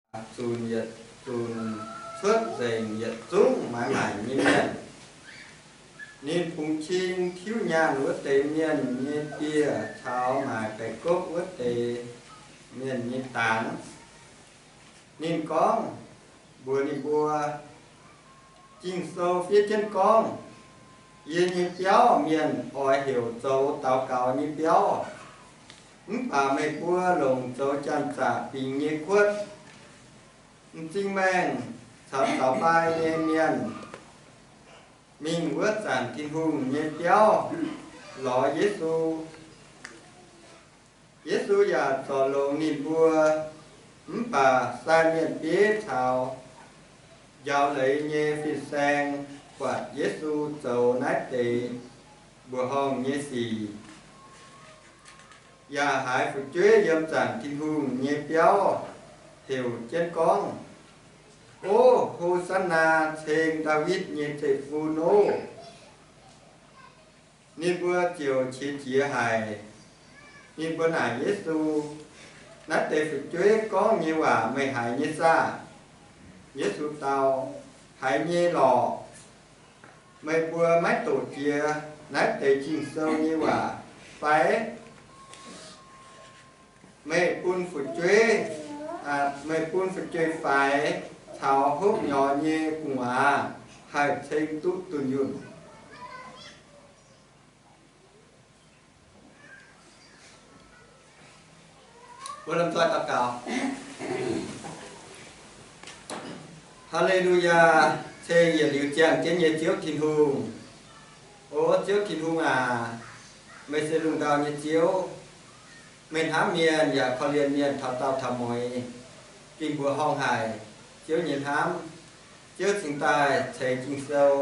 zunc yietc zunc cuotv nzengc yietc zungv maaiz maaic nyei mienh. Ninh bungx cing tiuv nyaanh wuov deix mienh nyei bieh caux maaic baeqc gopv wuov deix mienh nyei dangx. Ninh gorngv mbuox ninh mbuo, Ging-Sou fiev jienv gorngv, Yie nyei biauv mienh oix heuc zoux daux gaux nyei biauv. Mv baac meih mbuo longc zoux janx-zaqc bingx nyei kuotv. M'zing maengh caux zaux mbai nyei mienh mingh wuov zanc Tin-Hungh nyei biauv lorz Yesu. Yesu yaac zorc longx ninh mbuo. Mv baac sai mienh bieiv caux njaaux leiz nyei fin-saeng buatc Yesu zoux naaiv deix mbuoqc horngh nyei sic, yaac haiz fu'jueiv yiem zanc Tin-Hungh nyei biauv heuc jienv gorngv, O, Ho^saa^naa, ceng Ndaawitv nyei zeiv-fun ov! Ninh mbuo ziouc qiex jiez haic. Ninh mbuo naaic Yesu, Naaiv deix fu'jueiv gorngv nyei waac meih haiz nyei saah? Yesu dau, Haiz nyei lorqc. Meih mbuo maiv doqc jiex naaiv deix Ging-Sou nyei waac fai? Meih bun fu'jueiv, meih bun fu'jueiv-faix caux hopv nyorx nyei gu'nguaaz haih ceng duqv dunh yunh. Mbuo lomh nzoih daux gaux. Haa^le^lu^yaa! Ceng yietc liuz ziangh jienv nyei Ziouv Tin-Hungh, O Ziouv Tin-Hungh aac, meih se lungh ndau nyei Ziouv. Meih hnamv mienh yaac korv-lienh mienh taux daauh taux mueiz. Ging-mbuoqc horngh haic Ziouv nyei hnamv. Ziouv cingx daaih ceix Ging-Sou,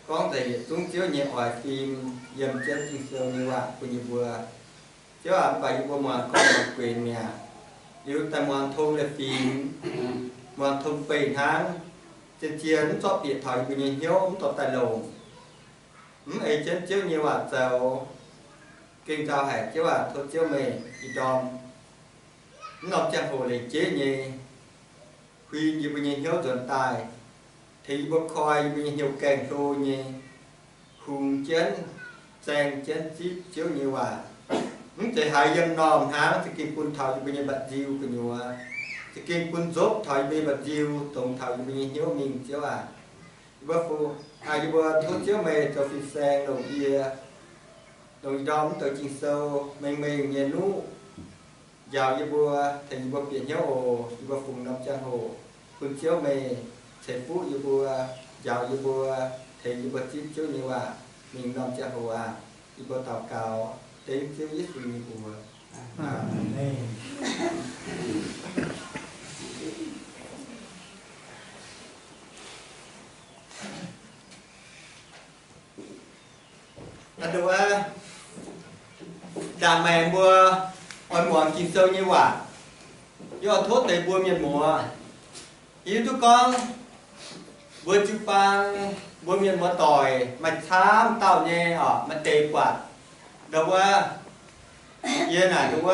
gorngv nzengc yietc zungv Ziouv nyei oix fim yiem Ziouv Ging-Sou nyei waac bun yie mbuo. Ziouv aac, mv baac yie mbuo muangx gorngv muangx guenx mi'aqv. Liuz daaih muangx tong la'fingx, muangx tong beih hnangv, zien-zien mv zorqv bieqc taux yie mbuo nyei hnyouv, mv dorh daaih longc, mv ei jienv Ziouv nyei waac zoux. Gengh nzauh haic Ziouv aac, tov Ziouv meih ih ndorm, mv norm ziangh hoc lengc jeiv nyei huin yie mbuo nyei hnyouv nzuonx daaih, tengx yie mbuo koi yie mbuo nyei hnyouv gaengh hlo nyei, kungx jienv, zaeng jienv zipv Ziouv nyei waac. Mv zeiz haiz yiem m'normh hnangv, za'gengh bun taux yie mbuo nyei mba'nziu gu'nyuoz, za'gengh bun nzopv taux yie mbuo nyei mba'nziu, dongz taux yie mbuo nyei hnyouv mingh Ziouv aac. Yie mbuo fu, yie mbuo tov Ziouv meih zoux fin-saeng longc yie, longc ih ndorm mv douc Ging-Sou mengh mengh nyei nuqv njaaux yie mbuo, tengx yie mbuo bieqc hnyouv oc. Yie mbuo fungx norm ziangh hoc bun Ziouv meih ceix fuqv yie mbuo, njaaux yie mbuo, tengx yie mbuo zipv Ziouv nyei waac mingh norm ziangh hoc aac. Yie mbuo daux gaux dengv Ziouv Yesu nyei mbuox. Aamen. Aa, nduov, ndaangc maengx mbuo oix muangx Ging-Sou nyei waac, yie oix tov deix mbuo mienh muoz. Yie hiuv duqv gorngv mbuo jiu-baang, mbuo mienh muoz-doic maaih camv dauh nyei oc, maaih deix buatc. Nduov, yie naaic nduov,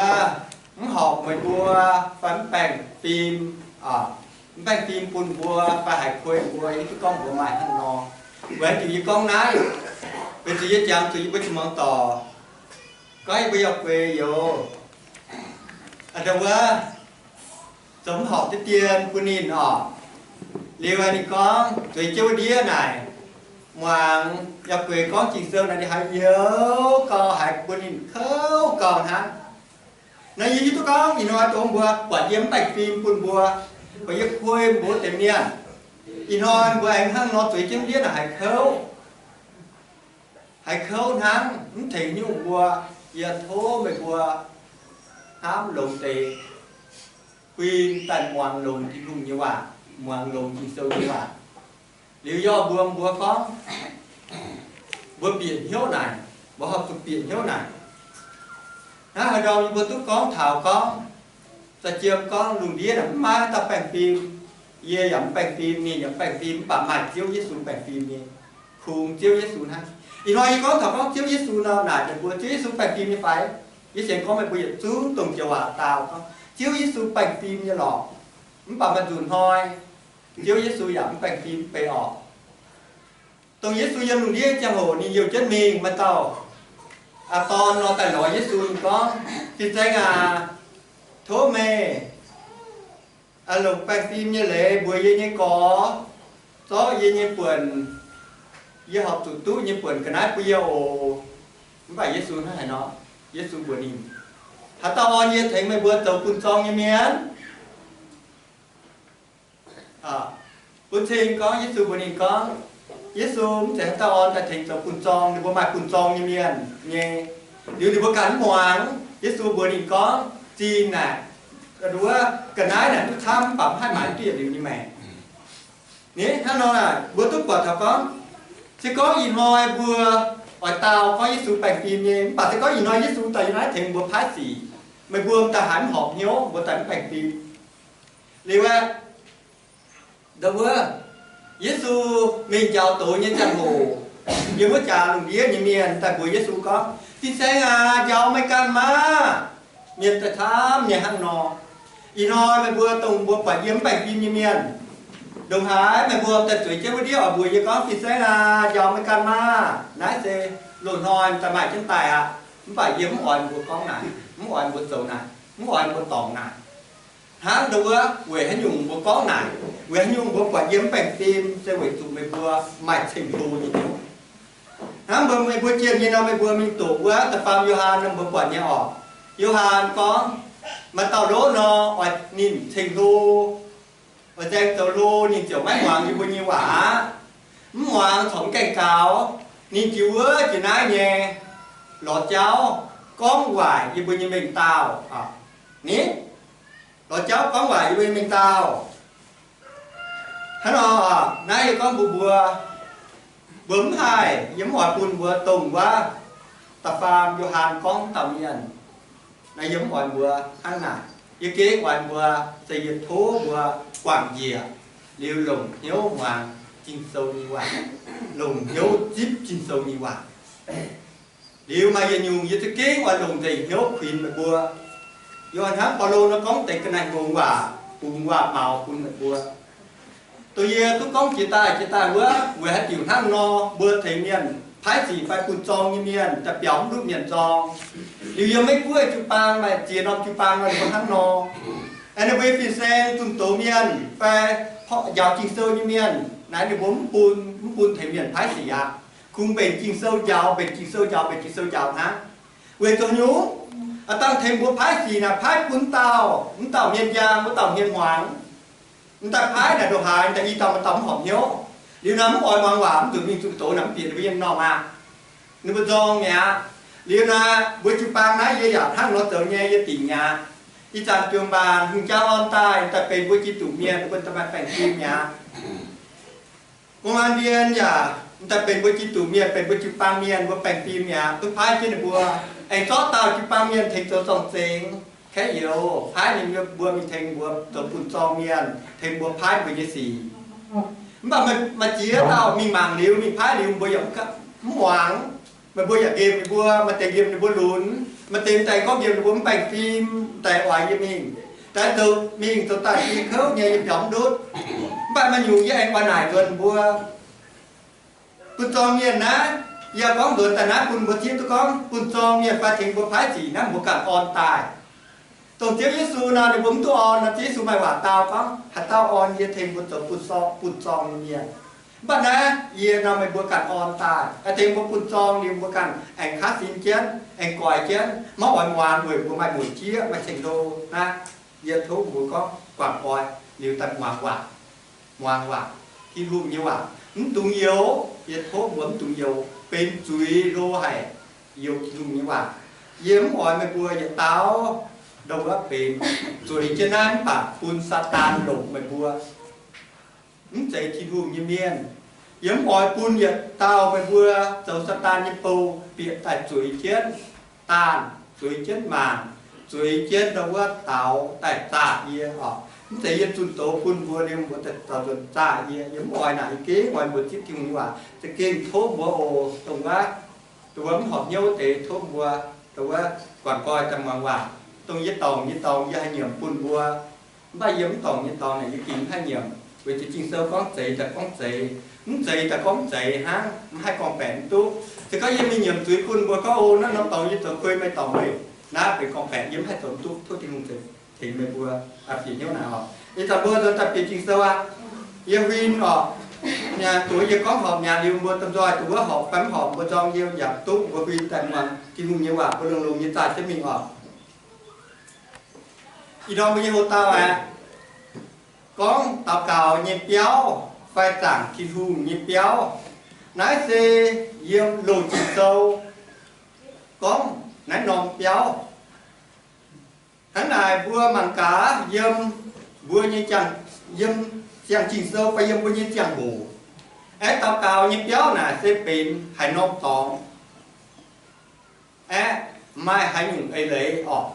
mv horpc meih mbuo fai mv baengh fim, mv baengh fim bun mbuo fai haiz kuei mbuo, yie hiuv duqv gorngv mbuo maaih hnangv nor. Weic haaix diuc yie gorngv naaiv? Weic zuqc yie jangx zuqc yie mbuo qiex muangx dorc, gorngv yie mbuo yaac gueix youz, nduov, zoux mv horpc deix dien bun ninh oc. Liuz ninh gorngv zueiz jienv wuov ndiev naaic, muangx yaac gueix gorngv Ging-Sou naaic, ninh haiz youz gau, haiz bun ninh kouv gau hnangv. Naaiv yie hiuv duqv gorngv ih hnoi dongh mbuo buatc yie mv baengh fim bun mbuo, buatc yie kuei mbuo wuov deix mienh, ih hnoi mbuo aengx hnangv nor zueiz jienv ndiev naaic haiz kouv, haiz kouv hnangv, mv tengx nyungc mbuo. Yie tov meih mbuo hnamv longx deix, huin daaih muangx longx Tin-Hungh nyei waac, muangx longx Ging-Sou nyei waac. Liuz yie mbuo, mbuo gorngv mbuo bieqc hnyouv naaic, mbuo horpc zuqc bieqc hnyouv naaic. Naaiv haaix ndorm yie mbuo duqv gorngv taux gorngv, za'jiem gorngv lungh ndiev naaic mv maaih dauh baengh fim. Yie yaac mv baengh fim, ninh yaac mv baengh fim, mv baac maaih Ziouv Yesu baengh fim nyei, kungx Ziouv Yesu hnangv. Ih hnoi yie gorngv taux gorngv Ziouv Yesu nor, naaic meih mbuo, Ziouv Yesu baengh fim nyei fai? Yie sienx gorngv meih mbuo yietc zungv dongh joux waac daauh gorngv Ziouv Yesu baengh fim nyei lorqc. Mv baac maaih nzunc hnoi, Ziouv Yesu yaac mv baengh fim beiv orqc. Dongh Yesu yiem lungh ndiev ziangh hoc ninh youh jienv mingh, maaih dauh dorn nor daaih lorz Yesu, ninh gorngv, Fin-saeng aac, tov meih longc baengh fim nyei leiz mbuox yie nyei gorx, zorqv yie nyei buonc, yie horpc zuqc duqv nyei buonc ga'naaiv bun yie oc. Mv baac Yesu hnangv haaix nor? Yesu mbuox ninh, Haaix dauh orn yie tengx meih mbuo zoux bun zorng nyei mienh? Bun cing gorngv, Yesu mbuox ninh gorngv, Yesu mv zeiz haaix dauh orn daaih tengx zoux bun zorng, ninh mbuo maaih bun zorng nyei mienh nyei. Liuz ninh mbuo ganh mv muangx. Yesu mbuox ninh gorngv, Zinh naaic, wuov ga'naaiv naaic duqv camv, mv baac mv haih maaiz duqv yietc liuz nyei maengc. Ni hnangv nor, mbuo duqv buatc taux gorngv, se gorngv ih hnoi mbuo oix dau gorngv Yesu baengh fim nyei, mv baac se gorngv ih hnoi Yesu daaih yiem naaiv tengx mbuo paaiv sic, meih mbuo m'daaih haiz mv horpc hnyouv, mbuo daaih mv baengh fim. Liuz aeqv, ndau wuov, Yesu mingh njaaux doz nyei ziangh hoc, yiem wuov jaax lungh ndiev nyei mienh daaih mbuox Yesu gorngv, Fin-saeng aac, njaaux meih ganh maah! Mienh daaih camv nyei hnangv nor. Ih hnoi meih mbuo dongh mbuo buatc yie mv baengh fim nyei mienh, ndongc haaix meih mbuo daaih zueiz jienv wuov ndiev oix mbuox yie gorngv, Fin-saeng aac, njaaux meih ganh maah! Naaiv se loz-hnoi daaih maaih jienv daaih aqv. Mv baac yie mv oix mbuo gorngv naaic, mv oix mbuo zoux naaic, mv oix mbuo dorngc naaic. Hnangv ndau wuov, weic haaix nyungc mbuo gorngv naaic, weic haaix nyungc mbuo buatc yie mv baengh fim, se weic zuqc meih mbuo maaih ceng-hlo nyei hnyouv. Hnangv mbuo, meih mbuo jienh nyei nor, meih mbuo mingh doqc wuov da'faam Yo^han nor, mbuo buatc nyei orqc. Yo^han gorngv, maaih dauh lov nor, oix ninh ceng-hlo, oix nzaeng zoux hlo, ninh ziouc maiv muangx yie mbuo nyei waac aqv. Mv muangx corc mv gaengh gaux, ninh jiex wuov jiex naaiv nyei lorz jauv gorngv waaic yie mbuo nyei mengh dauh. Ni, lorz jauv gorngv waaic yie mbuo nyei mengh dauh. Hnangv nor, naaiv yie gorngv mbuox mbuo, mbuo mv haih, yie mv oix bun mbuo dongh wuov da'faam Yo^han gorngv dauh mienh. Naaiv yie mv oix mbuo hnangv naaic. Yie gengh oix mbuo, se yie tov mbuo guangc njiec liuz longc hnyouv muangx Ging-Sou nyei waac, longc hnyouv zipv Ging-Sou nyei waac. Liuz maaih yietc nyungc yie za'gengh oix longc nzengc hnyouv kuinx meih mbuo. Yie oix hnangv Baulo nor gorngv deix ga'naaiv-ngongx waac, bungx waac-maux bun meih mbuo. Dongh yie duqv gorngv jiex daaih, jiex daaih wuov, weic haaix diuc hnangv nor, mbuo tengx mienh paaiv sic fai bun zorng nyei mienh daaih biaux mv ndutv mienh nzorng. Liuz yiem Meiv Guoqv jiu-baang maaih ziex norm jiu-baang nor, ninh mbuo hnangv nor. Aengx ninh mbuo nyei fin-saeng zunh doz mienh fai njaaux Ging-Sou nyei mienh naaic, ninh mbuo mv bun, mv bun tengx mienh paaiv sic aqv. Kungx mbenc Ging-Sou njaaux, mbenc Ging-Sou njaaux, mbenc Ging-Sou njaaux hnangv. Weic zuqc nyungc, a'dangh tengx mbuo paaiv sic naaic, paaiv bun dauh, mv dauh mienh njang, wuov dauh mienh hmuangx. Mv daaih paaiv naaic ndongc haaix, daaih i dauh maaih dauh mv horpc hnyouv. Liuz naaiv mv oix muangx waac, mv zuqc mingh zuqc doz naaic, mv bieqc ninh mbuo nyei m'normh aqv. Ninh mbuo nzorng mi'aqv. Liuz naaic mbuo jiu-baang naaiv yie yaac hnangv nor zoux nyei, yie dingc mi'aqv. Ih zanc biungc mbaanc hungh jaa orn daaih, daaih benx mbuo Giduc mienh, mbuo daaih maaih baengh fim mi'aqv. Gong-an mienh yaac daaih benx mbuo Giduc mienh, benx mbuo jiu-baang mienh, mbuo baengh fim mi'aqv, duqv paaiv jienv ninh mbuo. Aengx zorqv dauh jiu-baang mienh tengx zoux zorng-zengx, kaeqv youz, paaiv ninh mbuo mingh tengx mbuo zoux bun zorng mienh, tengx mbuo paaiv mbuo nyei sic. Mv baac maaih ziex dauh mingh mangc liuz, mingh paaiv liuz, mbuo yaac mv muangx. Meih mbuo yaac nqemh ninh mbuo, maaih deix nqemh ninh mbuo lunx, maaih deix m'daaih gorngv nqemh ninh mbuo mv baengh fim, m'daaih oix yie mingh, daaih zoux mingh zoux daaih fim kouv nyei, yie biaux mv ndutv. Mv baac maaih nyungc yie aengx oix naaic nzuonx mbuo, bun zorng mienh naaiv, yie gorngv nzuonx daaih naaiv bun mbuo zieqv duqv gorngv bun zorng mienh fai tengx mbuo paaiv sic naaiv mbuo ganh orn daaih. Dongh Ziouv Yesu nor, ninh mbuo mv duqv orn nor, Ziouv Yesu maaih waac dau gorngv, haaix dauh orn yie tengx mbuo zoux bun zorng, bun zorng nyei mienh. Mv baac naaiv yie nor meih mbuo ganh orn daaih, aengx tengx mbuo bun zorng liuz mbuo ganh aengx kaav sin jienv, aengx goix jienv, maiv oix muangx weic mbuo maaih mueic jieqv, maaih ceng-hlo naaiv. Yie tov mbuo gorngv guangc oix liuz daaih muangx waac, muangx waac, Tin-Hungh nyei waac. Mv dungx youx, yie tov mbuo mv dungx youx, benx zuiz lo haic, youx Tin-Hungh nyei waac. Yie mv oix meih mbuo yietc dauh ndongc wuov benx zueiz jienv naaiv mv baac bun Saadaan longc meih mbuo. Mv zeiz Tin-Hungh nyei mienh. Yie mv oix bun yietc dauh meih mbuo zoux Saadaan nyei bou bieqc daaih zueiz jienv daanh, zueiz jienv maanc, zueiz jienv ndau wuov daaux daaih zaah yie oc. Mv zeiz yie zunh doz bun mbuo liuz mbuo daaih zaah yie. Yie mv oix naaic. Yie gengh oix mbuo zipv Tin-Hungh nyei waac za'gengh tov mbuo oc. Dongh wuov, dongh wuov mv horpc hnyouv deix tov mbuo, dongh wuov guangc goih daaih muangx waac. Dongh yie dorngc nyei dorngx yie haih nyiemc bun mbuo. Mv baac yiem mv dorngc nyei dorngx naaic yie gengh mv haih nyiemc, weic zuqc Ging-Sou gorngv zeiz daaih gorngv zeiz, mv zeiz daaih gorngv mv zeiz hnangv, mv haih gorngv-baeqc mv duqv. Se gorngv yie mingh nyiemc zuiz bun mbuo gorngv, O, naaiv norm dorngx yie zoux kuei, meih dorngc meih, naaiv benx gorngv-baeqc, yie mv haih zoux mv duqv. Tov Tin-Hungh tengx meih mbuo bieqc hnyouv naaic oc. Ih zanc mbuo nzuonx daaih bieqc Ging-Sou aqv. Yie huin oc, doz yie gorngv horpc mi'aqv. Liuz mbuo domh nzoih duqv wuov horpc fai mv horpc, mbuo nzorng yie yaac duqv, mbuo huin daaih muangx Tin-Hungh nyei waac, mbuo longx-longx nyei zaah jienv mingh oc. Ih ndorm mbuo nyei hoc dauh aeqv, gorngv daux gaux nyei biauv fai zaangc Tin-Hungh nyei biauv. Naaiv se yiem Loz-Ging Sou gorngv naaiv norm biauv. Hnangv naaic mbuo mangc gaax yiem mbuo nyei, yiem Siang-Ging Sou fai yiem mbuo nyei ziangh hoc, aeqv, daux gaux nyei biauv naaic se benx haaix norm dorngx, aeqv, maaih haaix nyungc eix leiz oc.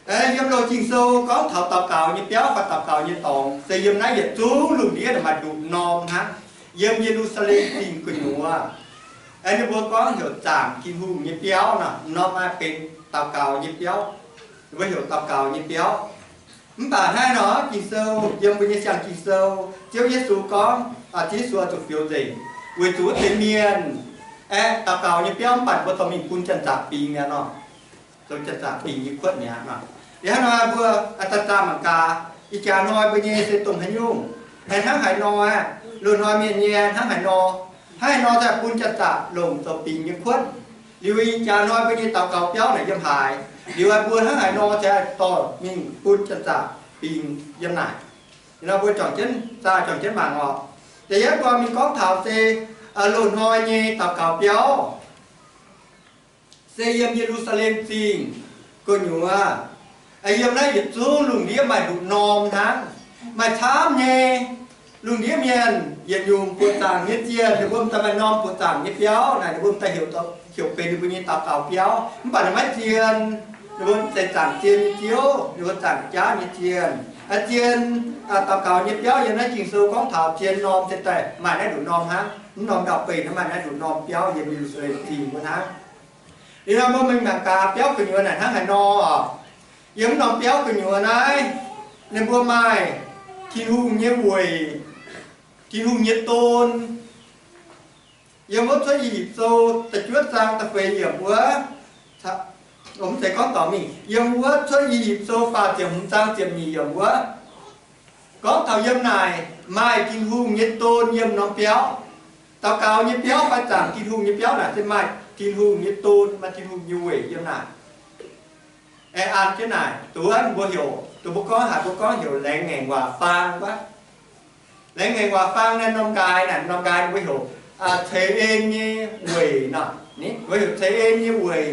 Yiem Loz-Ging Sou gorngv taux daux gaux nyei biauv fai daux gaux nyei dorngx se yiem naaiv yietc zungv lungh ndiev maaih nduqc norm hnangv. Yiem Ye^lu^saa^lem Zingh gu'nyuoz, ninh mbuo gorngv heuc zaangc Tin-Hungh nyei biauv nor, norm maaih benx daux gaux nyei biauv. Ninh mbuo heuc daux gaux nyei biauv. Mv baac hnangv nor, Ging-Sou, yiem mbuo nyei Siang-Ging Sou, Ziouv Yesu gorngv, Ziouv Yesu oix zuqc fioux nzengc, weic zuqc wuov deix mienh aeqv, daux gaux nyei biauv mv baac mbuo dorh mingh bun janx-zaqc bingx mi'aqv nor, zoux janx-zaqc bingx nyei kuotv mi'aqv nor. Liuz hnangv nor mbuo daaih zaah mangc gaax, ih jaax hnoi mbuo nyei se dongh haaix nyungc, aengx hnangv haaix nor aqv. Loz-hnoi mienh nyei hnangv haaix nor, hnangv haaix nor daaih bun janx-zaqc longc zoux bingx nyei kuotv. Liuz ih jaax hnoi mbuo nyei daux gaux biauv naaic yiem haaix, liuz mbuo hnangv haaix nor daaih dorh mingh bun janx-zaqc bingx yiem naaic. Ih nor mbuo juangc jienv zaah, juangc jienv mangc oc. Da'yietv mbuo mingh gorngv taux se loz-hnoi nyei daux gaux biauv se yiem Ye^lu^saa^lem Zingh gu'nyuoz. Yiem naaiv yietc zungv lungh ndiev maaih nduqc norm hnangv. Maaih camv nyei lungh ndiev mienh yietc nyungc buoqc zaangc nyei zienh, ninh mbuo m'daaih maaih norm buoqc zaangc nyei biauv naaic, ninh mbuo m'daaih heuc, heuc benx ninh mbuo nyei daux gaux biauv. Mv baac ninh maiv zien, ninh mbuo mv zeiz zaangc zien nyei Ziouv, ninh mbuo zaangc jaav nyei zienh. Zien daux gaux nyei biauv yiem naaiv Ging-Sou gorngv taux zien norm se daaih maaih naaiv nduqc norm hnangv. Mv norm ndau-beih naaiv maaih naaiv nduqc norm biauv yiem Ye^lu^saa^lem Zingh wuov hnangv. Liuz nor mbuo mingh mangc gaax biauv gu'nyuoz naaic hnangv haaix nor oc. Yiem mv norm biauv gu'nyuoz naaiv, ninh mbuo maaih Tin-Hungh nyei weic, Tin-Hungh nyei don. Yiem wuov Cuotv I^yipv Sou da'juov zaang da'feix yiemc wuov, mv zeiz gorngv dorngc mingh, yiem wuov Cuotv I^yipv Sou faah ziepc hmz zaang ziepc nyeic yiemc wuov, gorngv taux yiem naaic maaih Tin-Hungh nyei don yiem norm biauv. Daux gaux nyei biauv fai zaangc Tin-Hungh nyei biauv naaic se maaih Tin-Hungh nyei don, maaih Tin-Hungh nyei weic yiem naaic. Aengx an jienv naaic, dongh wuov mbuo heuc, dongh mbuo gorngv haaix, mbuo gorngv heuc laengz ngaengc waac faang wuov. Laengz ngaengc waac faang naaiv norm nqaaix naaic, norm nqaaix mbuo heuc ceix en nyei weic nor. Mbuo heuc ceix en nyei weic.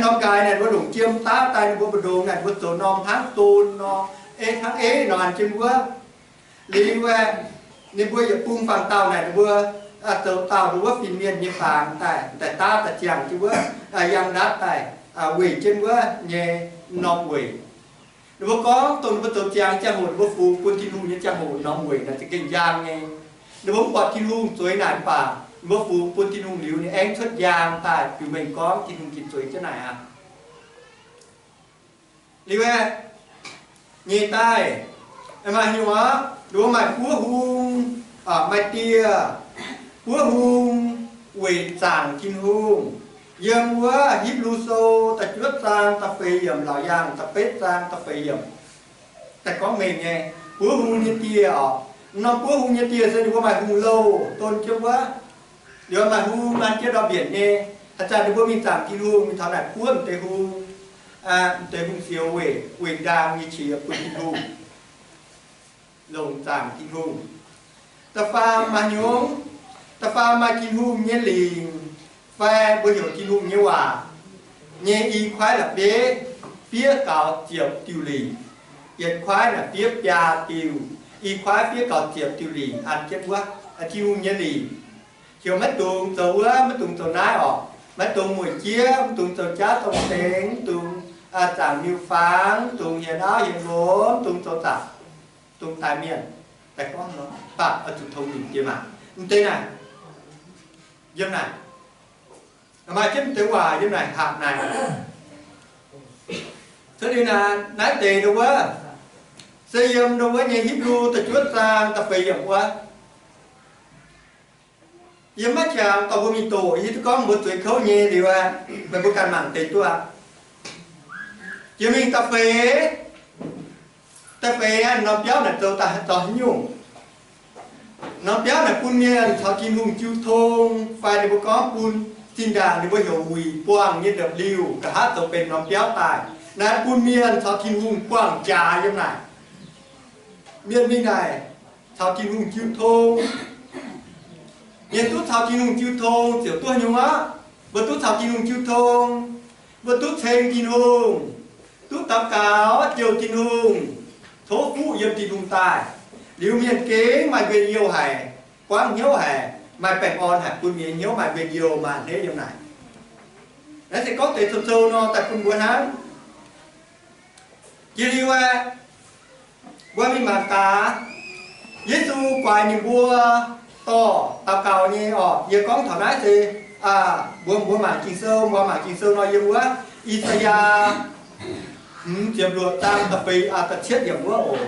Norm nqaaix naaic mbuo longc jiem daav daaih, ninh mbuo mbu'ndongx naaic mbuo zoux norm hnangv don nor, ei hnangv ei nor an jienv wuov. Liuz aeqv, ninh mbuo yietc bung fangx dauh naaic, ninh mbuo zoux dauh nduov wuov fin-mienh nyei fangx daaih, daaih daav daaih ziangh jienv wuov, yangh ndatv daaih, weic jienv wuov nyei norm weic. Ninh mbuo gorngv dongh ninh mbuo zoux ziangx ziangh hoc ninh mbuo fungx bun Tin-Hungh nyei ziangh hoc norm weic naaic za'gengh njang nyei. Ninh mbuo mv buatc Tin-Hungh zueiz naaic mv baac ninh mbuo fungx bun Tin-Hungh liuz ninh aengx cuotv njang daaih biux mengh gorngv Tin-Hungh ginv zueiz jienv naaic aqv. Liuz aeqv, nyeic daaih, maaih hnyouv aqv, ninh mbuo maaih buov hung, maaih dieh, buov hung weic zaangc Tin-Hungh. Yiem wuov Hipv^lu Sou da'juov zaang da'feix yiemc, Laauc Yaangh da'betv zaang da'feix yiemc, daaih gorngv mengh nyei buov hung nyei dieh oc. Norm buov hung nyei dieh se ninh mbuo maaih hungh louh don jienv wuov. Liuz maaih hung an jienv ndorm mbienc nyei. Haaix zanc ninh mbuo mingh zaangc Tin-Hungh mingh taux naaic buov m'deix hung, m'deix hungh sioux weic, weic ndaang nyei qiex bun Tin-Hungh, longc zaangc Tin-Hungh. Da'faam maaih hnyouv, da'faam maaih Tin-Hungh nyei lingc, fai mbuo heuc Tin-Hungh nyei waac nyei i kuaaiv la'bieiv fiev gaux ziepc diuh lingc. Yietc kuaaiv naaic fiev biaa diuh, i kuaaiv fiev gaux ziepc diuh lingc an jienv wuov, Tin-Hungh nyei lingc. Heuc maiv dungx zoux wuov, maiv dungx zoux naaiv oc. Maiv dungx mueic jieqv, maiv dungx zoux jaav dongh dengx, maiv dungx zaangc miuc-fangx, maiv dungx hienx auv hienx nqox, maiv dungx zoux zaangc, dungx daaih mienh. Daaih gorngv nor, mv baac oix zuqc tongx nimc diex maac. M'deix naaic, yiem naaic, maaih jienv m'deix waac yiem naaic hapc naaic. Cuotv liuz naaiv, naaiv deix nduov wuov, Se yiem ndau wuov nyei Hipv^lu da'juov zaang da'feix yiemc wuov. Yiem maiv qangx dorh mbuo mingh doqc, yie duqv gorngv mbuo zueiz kouv nyei liuz aqv, meih mbuo ganh mangc deix duqv aqv. Jiex mingh da'feix, da'feix norm biauv naaic zoux daaih zaux haaix nyungc? Norm biauv naaic bun mienh caux Tin-Hungh jiu tong, fai ninh mbuo gorngv bun zinh ndaangc ninh mbuo heuc wuic buangh nyei ndopv-liuh nqa'haav zoux benx norm biauv daaih. Naaiv bun mienh caux Tin-Hungh buangh jaax yiem naaic. Mienh mingh naaic caux Tin-Hungh jiu tong. Mienh duqv caux Tin-Hungh jiu tong ziouc duqv nyungc aqv. Mbuo duqv caux Tin-Hungh jiu tong, mbuo duqv ceng Tin-Hungh, duqv daux gaux jouh Tin-Hungh, tov fuqv yiem Tin-Hungh daaih. Liuz mienh gengh maaih njien-youh haic, buangv hnyouv haic, maaih baengh orn haic, bun mienh hnyouv maaih njien-youh, maaih a'hneiv yiem naaic. Naaiv se gorngv deix cou-cou nor daaih bun mbuo hnangv. Jiex liuz aeqv, mbuo mingh mangc gaax, Yesu guaix ninh mbuo dorh daux gaux nyei orqc. Yie gorngv taux naaiv se mbuo, mbuo mangc Ging-Sou, mbuo mangc Ging-Sou nor yiem wuov I^saa^yaa hmz ziepc luoqc zaang da'feix, da'cietv yiemc wuov oc.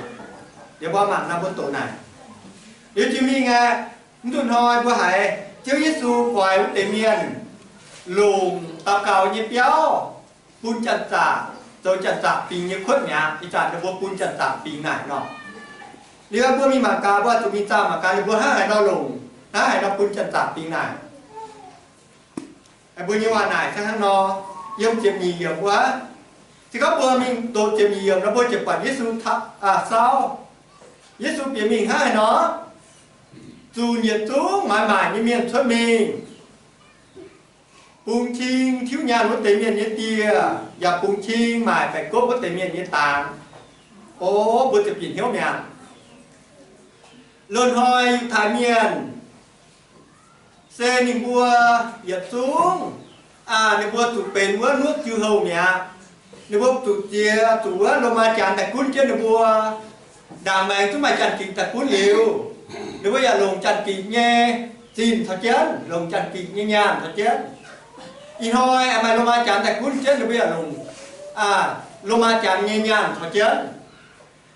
Liuz mbuo mangc nor mbuo doqc naaic. Liuz jiex mingh aeqv, mv duqv hnoi mbuo haiz Ziouv Yesu guaix wuov deix mienh longc daux gaux nyei biauv bun janx-zaqc, zoux janx-zaqc bingx nyei kuotv mi'aqv. Ih zanc ninh mbuo bun janx-zaqc bingx naaic nor. Liuz mbuo mingh mangc gaax, mbuo zuqc mingh zaah mangc gaax ninh mbuo hnangv haaix nor longc, hnangv haaix nor bun janx-zaqc bingx naaic. Mbuo nyei waac naaic se hnangv nor, yiem ziepc nyeic yiemc wuov. Se gorngv mbuo mingh doqc ziepc nyeic yiemc nor, mbuo ziouc buatc Yesu taux, sauv. Yesu bieqc mingh hnangv haaix nor, zunc yietc zungv maaiz maaic nyei mienh cuotv mingh, bungx cing tiuv nyaanh wuov deix mienh nyei dieh, yaac bungx cing maaic baeqc gopv wuov deix mienh nyei dangx. O, mbuo ziouc bieqc hnyouv mi'aqv. Loz-hnoi Yiutai Mienh se ninh mbuo yietc zungv, ninh mbuo zuqc benx wuov nuqv jiu houh mi'aqv. Ninh mbuo zuqc ziex, zuqc wuov Lomaa Janx daaih gunv jienv ninh mbuo. Ndaangc maengx zungv maaih Janx-Gikc daaih gunv liuz, ninh mbuo yaac longc Janx-Gikc nyei zinh caux jienv, longc Janx-Gikc nyei nyaanh caux jienv. Ih hnoi aengx maaih Lomaa Janx daaih gunv jienv, ninh mbuo yaac longc Lomaa Janx nyei nyaanh caux jienv.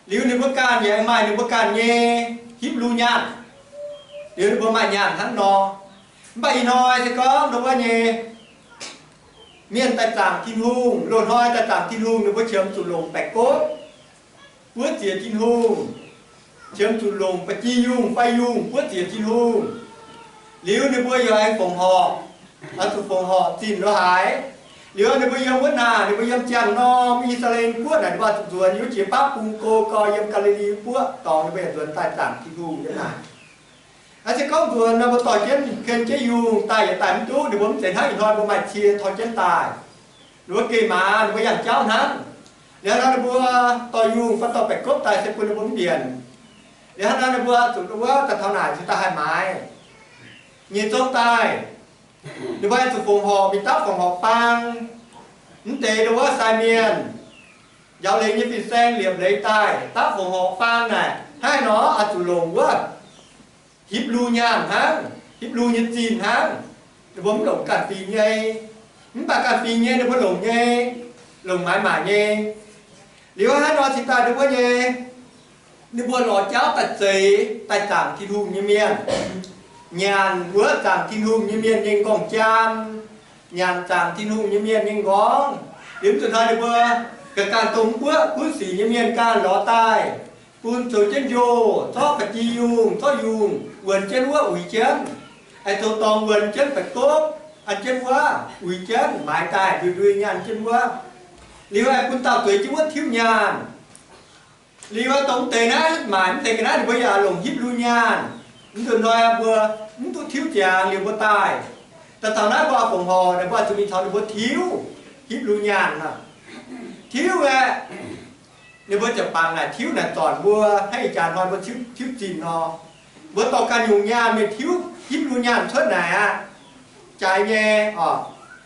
Liuz ninh mbuo ganh yaac maaih ninh mbuo ganh nyei Hipv^lu Nyaanh. Liuz ninh mbuo maaih nyaanh hnangv nor. Mv baac ih hnoi se gorngv ndau wuov nyei mienh daaih zaangc Tin-Hungh, loz-hnoi daaih zaangc Tin-Hungh, ninh mbuo qiemx zuqc longc baeqc gopv buov ziex Tin-Hungh, qiemx zuqc longc ba'gi yungh fai yungh buov ziex Tin-Hungh. Liuz ninh mbuo yaac aengx fongc horc, oix zuqc fongc horc zinh lorz haaix. Liuz ninh mbuo yiem wuov naaic, ninh mbuo yiem ziangh norm I^saa^laa^en Guoqv naaic, ninh mbuo zuqc nzuonx yiem jiex baav bung go gau yiem Gaa^li^li Guoqv dorngx, ninh mbuo yaac nzuonx daaih zaangc Tin-Hungh yiem naaic. Aa, se gorngv nzuonx nor, mbuo dorh jienv ken jienv yungh daaih yaac daaih mv duqv. Ninh mbuo mv zeiz hnangv ih hnoi mbuo maaih cie torh jienv daaih, ninh mbuo geh maaz, ninh mbuo yangh jauv hnangv. Liuz nor ninh mbuo dorh yungh fai dorh baeqc gopv daaih se bun ninh mbuo mv mbienc. Liuz hnangv nor ninh mbuo zuqc wuov daaih taux naaic cingx daaih haih maaiz. Nyeic zong daaih, ninh mbuo zuqc fongc horc mingh dapv fongc horc bang. Mv deix ndau wuov sai mienh, njaaux leiz nyei fin-saeng liepc leiz daaih dapv fongc horc bang naaic, hnangv nor oix zuqc longc wuov Hipv^lu Nyaanh hnangv, Hipv^lu nyei zinh hnangv. Ninh mbuo mv longc ganh fingx nyei. Mv baac ganh fingx nyei ninh mbuo longc nyei, longc maaiz maaic nyei. Liuz hnangv nor cingx daaih ndau wuov nyei, ninh mbuo lorz jauv daaih zeix daaih zaangc Tin-Hungh nyei mienh. Nyanc wuov zaangc Tin-Hungh nyei mienh nyei nqorngv-jaan, nyanc zaangc Tin-Hungh nyei mienh nyei nqorngv. Liuz mv zuqc hnoi ninh mbuo ga'ganh dongh mv buoqv gunv sic nyei mienh ganh lorz daaih, bun zoux jienv njoh, zorqv ba'gi yungh, zorqv yungh wuonx jienv wuov uix jienv, aengx zoux dorngx wuonx jienv baeqc gopv an jienv wuov uix jienv maaiz daaih ndui-ndui nyaanh jienv wuov. Liuz aengx bun dauh zueiz jienv wuov tiuv nyaanh. Liuz dongh mv deix naaiv maaic mv deix ga'naaiv ninh mbuo yaac longc Hipv^lu Nyaanh. Mv zuqc hnoi mbuo mv duqv tiuv ziangx liuz mbuo daaih. Daaih taux naaiv mbuo fongc horc naaic, mbuo zuqc mingh caux ninh mbuo tiuv Hipv^lu Nyaanh aqv. Tiuv aeqv, ninh mbuo ziouc bangc naaic tiuv naaic zornc mbuo hnangv ih jaax hnoi mbuo tiuv, tiuv zinh nor. Mbuo dorh ganh nyungc nyaanh mingh tiuv Hipv^lu Nyaanh cuotv naaic aqv. Jaaix nyei oc.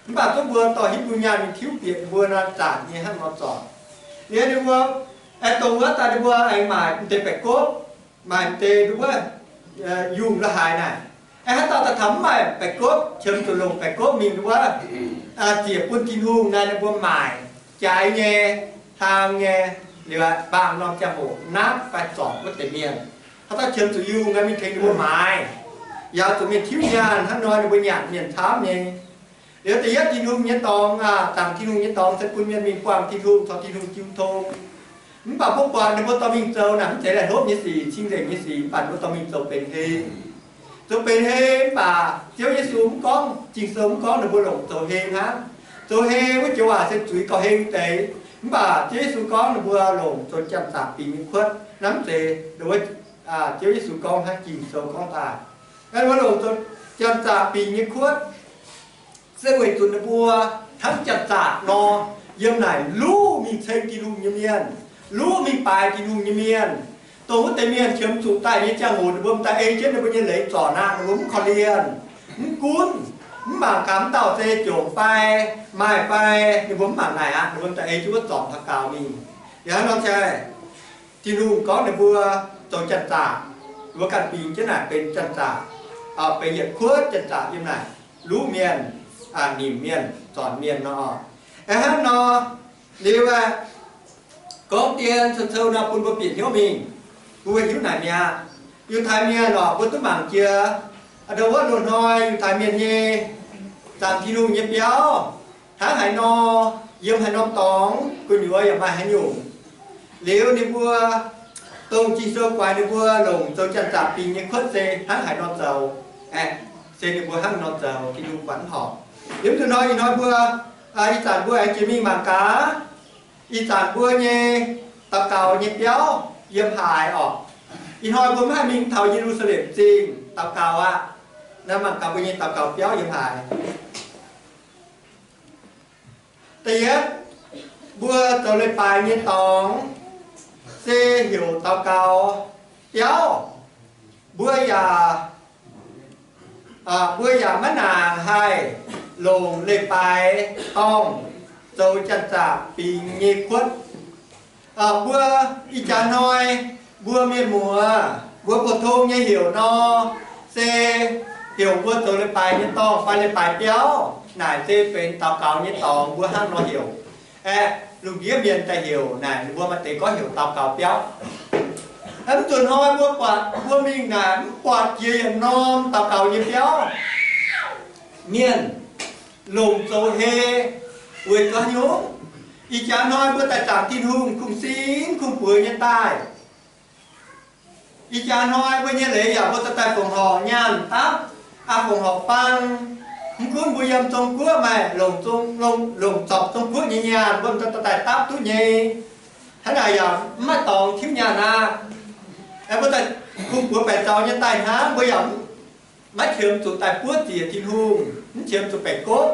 Mv baac zungv mbuo dorh Hipv^lu Nyaanh mingh tiuv bieqc mbuo nor zanc nyei hnangv nor zornc. Liuz ninh mbuo aengx dongh wuov daaih ninh mbuo aengx maaic m'deix baeqc gopv, maaic m'deix wuov yungh la'haaix naaic. Aengx haaix dauh daaih taux mv maaih baeqc gopv, qiemx zuqc longc baeqc gopv mingh wuov, ziec bun Tin-Hungh naaic, ninh mbuo maaic jaaix nyei, hlaang nyei. Liuz aqv, mbaang norm ziangh hoc naaiv fai zorngc wuov deix mienh, haaix dauh qiemx zuqc yungh, mingh tengx ninh mbuo maaiz. Yaac zuqc mienh tiuv nyaanh hnangv nor, ninh mbuo nyanc mienh camv nyei. Liuz da'yietv, Tin-Hungh nyei dorngx, zaangc Tin-Hungh nyei dorngx se bun mienh mingh buangh Tin-Hungh, caux Tin-Hungh jiu tong. Mv baac mbuo buatc ninh mbuo dorh mingh zoux naaic mv zeiz laih hlopv nyei sic, cing-nzengc nyei sic, mv baac ninh mbuo dorh mingh zoux benx hei. Zoux benx hei mv baac Ziouv Yesu mv gorngv, Ging-Sou mv gorngv ninh mbuo longc zoux hei hnangv. Zoux hei wuov joux waac se zuiz gauh hei deix. Mv baac Ziouv Yesu gorngv ninh mbuo longc zoux janx-zaqc bingx nyei kuotv. Naaiv mv zeiz wuov Ziouv Yesu gorngv hnangv, Ging-Sou gorngv daaih. Ninh mbuo longc zoux janx-zaqc bingx nyei kuotv se weic zuqc ninh mbuo hnangv janx-zaqc nor, yiem naaic luv mingh ceng Tin-Hungh nyei mienh, luv mingh baaix Tin-Hungh nyei mienh. Dongh wuov deix mienh qiemx zuqc daaih nyei ziangh hoc ninh mbuo m'daaih ei jienv ninh mbuo nyei leiz zorc aqv. Ninh mbuo mv korv-lienh, mv gunv, mv mangc gaax mv dauh se jomc fai maaih fai, ninh mbuo mv mangc naaic aqv. Ninh mbuo m'daaih ei jienv wuov zorc taux gaux mingh. Yaac hnangv nor se Tin-Hungh gorngv ninh mbuo zoux janx-zaqc, ninh mbuo ganh bingx jienv naaic benx janx-zaqc, benx yietc kuotv janx-zaqc yiem naaic luv mienh, nimc mienh, zornc mienh nor. Aengx hnangv nor, liuz aeqv, gorngv dien cou-cou nor bun mbuo bieqc hnyouv mingh, bun mbuo hiuv naaic mi'aqv. Yiutai mienh oc, mbuo duqv mangc jiex, a'ndongh wuov loz-hnoi Yiutai mienh nyei zaangc Tin-Hungh nyei biauv hnangv haaix nor, yiem haaix norm dorngx, gu'nyuoz yaac maaih haaix nyungc. Liuz ninh mbuo, dongh Ging-Sou guaix ninh mbuo longc zoux janx-zaqc bingx nyei kuotv se hnangv haaix nor zoux, aeqv, se ninh mbuo hnangv nor zoux, Tin-Hungh buatc mv horpc. Liuz mv zuqc hnoi ih hnoi mbuo, ih zanc mbuo aengx jiex mingh mangc gaax, ih zanc mbuo nyei daux gaux nyei biauv yiem haaix oc. Ih hnoi mbuo mv haih mingh taux Ye^lu^saa^lem Zingh daux gaux aqv. Naaiv mangc gaax mbuo nyei daux gaux biauv yiem haaix. Da'yietv, mbuo zoux leiz-baaix nyei dorngx se heuc daux gaux biauv. Mbuo yaac, mbuo yaac maiv nangc haih longc leiz-baaix dorngh zoux janx-zaqc bingx nyei kuotv. Mbuo ih jaax hnoi, mbuo mienh muoz, mbuo pou-tong nyei heuc nor, se heuc mbuo zoux leiz-baaix nyei dorngh fai leiz-baaix biauv. Naaic se benx daux gaux nyei dorngx mbuo hnangv nor heuc. Aeqv, lungh ndiev mienh daaih heuc naaic, ninh mbuo maaih deix gorngv heuc daux gaux biauv. Mv zuqc hnoi mbuo buatc, mbuo mingh naaic mv buatc jiex yietc norm daux gaux nyei biauv mienh longc zoux hei. Weic zuqc haaix nyungc? Ih jaax hnoi mbuo daaih zaangc Tin-Hungh kungx sin kungx buoz nyei daaih. Ih jaax hnoi mbuo nyei leiz yaac mbuo daaih daaih fongc horc nyaanh dapv, aa, fongc horc bang. Mv gunv mbuo yiem Zong-Guoqv maaih longc, longc zorpc Zong-Guoqv nyei nyaanh, mbuo daaih daaih dapv duqv nyei. Hnangv naaic yaac mv maaih dorngx tiuv nyaanh aqv. Aeqv, mbuo daaih kungx buoz baeqc zaux nyei daaih hnangv, mbuo yaac maiv qiemx zuqc daaih buov ziec Tin-Hungh, mv qiemx zuqc baeqc gopv,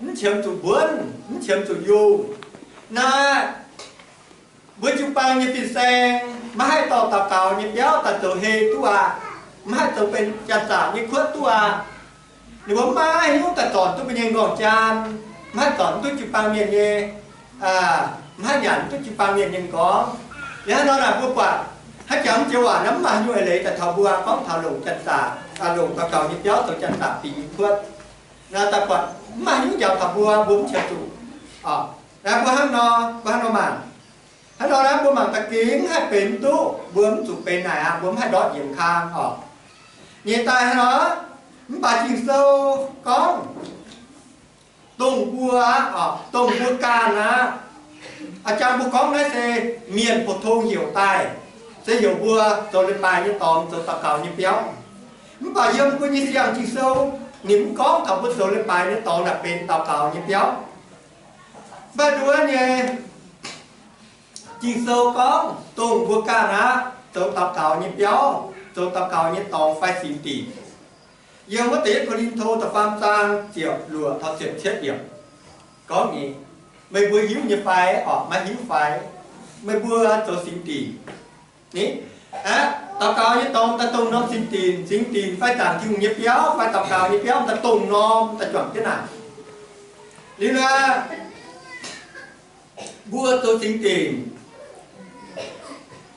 mv qiemx zuqc mbuonv, mv qiemx zuqc yungh. Naaiv mbuo jiu-baang nyei fin-saeng maiv haih dorh daux gaux nyei biauv daaih zoux hei duqv aqv. Maiv haih zoux benx janx-zaqc nyei kuotv duqv aqv. Ninh mbuo maiv hiuv daaih zornc duqv mbuo nyei m'nqorngv jaan, maiv haih zornc duqv jiu-baang mienh nyei, maiv haih nyanc duqv jiu-baang mienh nyei m'nqorngv. Liuz hnangv nor naaic mbuo buatc haaix jangx joux waac naaiv mv maaih haaix nyungc eix leiz daaih taux mbuo gorngv taux longc janx-zaqc, longc daux gaux nyei biauv zoux janx-zaqc bingx nyei kuotv. Naaiv daaih buatc mv maaih haaix nyungc njaaux taux mbuo, mbuo mv qiemx zuqc. Naaiv mbuo hnangv nor, mbuo hnangv nor mangc. Hnangv nor naaiv mbuo mangc da'gengh mv haih benx duqv, mbuo mv zuqc benx naaic aqv, mbuo mv haih ndortv nyiemc kang oc. Nyeic daaih hnangv nor, mv baac Ging-Sou gorngv, dongh mbuo aqv, dongh mbuo ganh aqv. A'jang mbuo gorngv naaiv se mienh pou-tong heuc daaih, se heuc mbuo zoux leiz-baaix nyei dorngx, zoux daux gaux nyei biauv. Mv baac yiem mbuo nyei siang Ging-Sou, ninh mv gorngv taux mbuo zoux leiz-baaix nyei dorngx naaic benx daux gaux nyei biauv. Mv baac nduov nyei, Ging-Sou gorngv dongh mbuo ganh aqv, zoux daux gaux nyei biauv, zoux daux gaux nyei dorngx fai singx dinc. Yiem wuov deix Ko^lin^to da'faam zaang ziepc luoqc taux ziepc cietv yiemc gorngv nyei, meih mbuo hiuv nyei fai? Orqc, maiv hiuv fai? Meih mbuo zoux singx dinc ni? Aqv, daux gaux nyei dorngx daaih dongh norm singx dinc, singx dinc fai zaangc Tin-Hungh nyei biauv fai daux gaux nyei biauv daaih dongh norm daaih juangc jienv naaic. Liuz naaic, mbuo zoux singx dinc.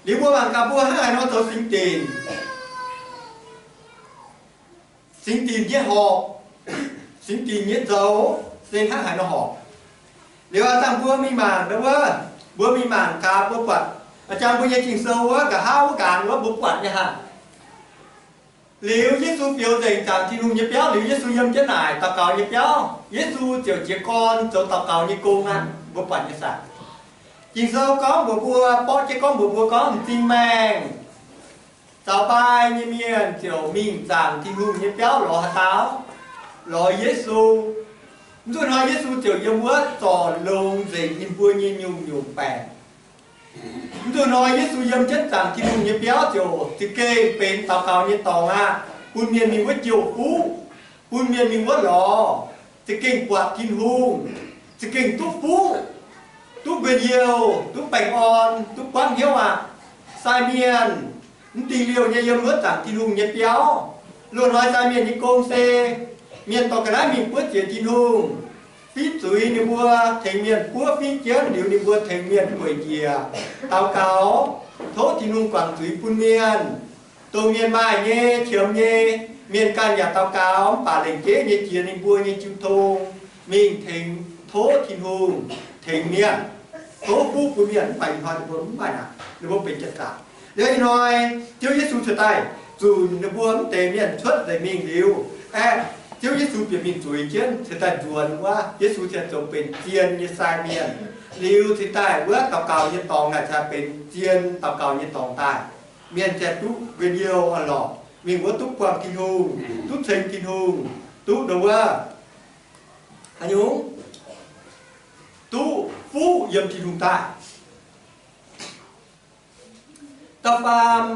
Liuz mbuo mangc gaax mbuo hnangv haaix nor zoux singx dinc. Singx dinc nyei horpc, singx dinc nyei zoux se hnangv haaix nor horpc. Liuz aac, dangh mbuo mingh mangc ndau wuov, Mbuo mingh mangc gaax, mbuo buatc, jangx mbuo nyei Ging-Sou wuov, nqa'haav wuov nqaang wuov mbuo buatc nyei haah. Liuz Yesu fioux nzengc zaangc Tin-Hungh nyei biauv liuz, Yesu yiem jienv naaic daux gaux nyei biauv, Yesu ziouc jiez gorn zoux daux gaux nyei gong aqv. Mbuo buatc nyei saah? Ging-Sou gorngv mbuox mbuo, borqv jienv gorngv mbuox mbuo gorngv m'zing maengh zaux mbai nyei mienh ziouc mingh zaangc Tin-Hungh nyei biauv lorz haaix dauh? Lorz Yesu. Mv zuqc hnoi Yesu ziouc yiem wuov zorc longx nzengc ninh mbuo nyei nyungc-nyungc baengc. Mv zuqc hnoi Yesu yiem jienv zaangc Tin-Hungh nyei biauv ziouc za'gengh benx daux gaux nyei dorngx aqv, bun mienh mingh wuov jouh fuqv, bun mienh mingh wuov lorz, za'gengh buatc Tin-Hungh, za'gengh duqv fuqv, duqv njien-youh, duqv baengh orn, duqv buangv hnyouv aqv. Sai mienh mv dingh liouh nyei yiem wuov zaangc Tin-Hungh nyei biauv. Loz-hnoi sai mienh nyei gong se mienh dorh ga'naaiv mingh buov jiex Tin-Hungh, fitv zuiz ninh mbuo, tengx mienh buov fitv jienv liuz ninh mbuo tengx mienh gueic njiec, daux gaux, tov Tin-Hungh guangc zuiz bun mienh. Dongh mienh maaih nyei, qiemx nyei, mienh ganh yaac daux gaux, mv baac lengc jeiv nyei jiex ninh mbuo nyei jiu tong mingh tengx, tov Tin-Hungh tengx mienh, tov fuqv bun mienh. Mv baac ih hnoi ninh mbuo mv maaih naaic, ninh mbuo benx jatv zaangc. Liuz ih hnoi Ziouv Yesu cingx daaih zunc ninh mbuo mv deix mienh cuotv nzengc mingh liuz, aeqv, Ziouv Yesu bieqc mingh zuiz jienv cingx daaih nzuonx wuov, Yesu ziouc zoux benx zien nyei sai mienh. Liuz cingx daaih wuov daux gaux nyei dorngx naaic cingx benx zien daux gaux nyei dorngx daaih. Mienh ziouc duqv njien-youh orn-lorqc, mingh wuov duqv buangh Tin-Hungh, duqv ceng Tin-Hungh, duqv nduov wuov, haaix nyungc, duqv fuqv yiem Tin-Hungh daaih. Da'faam,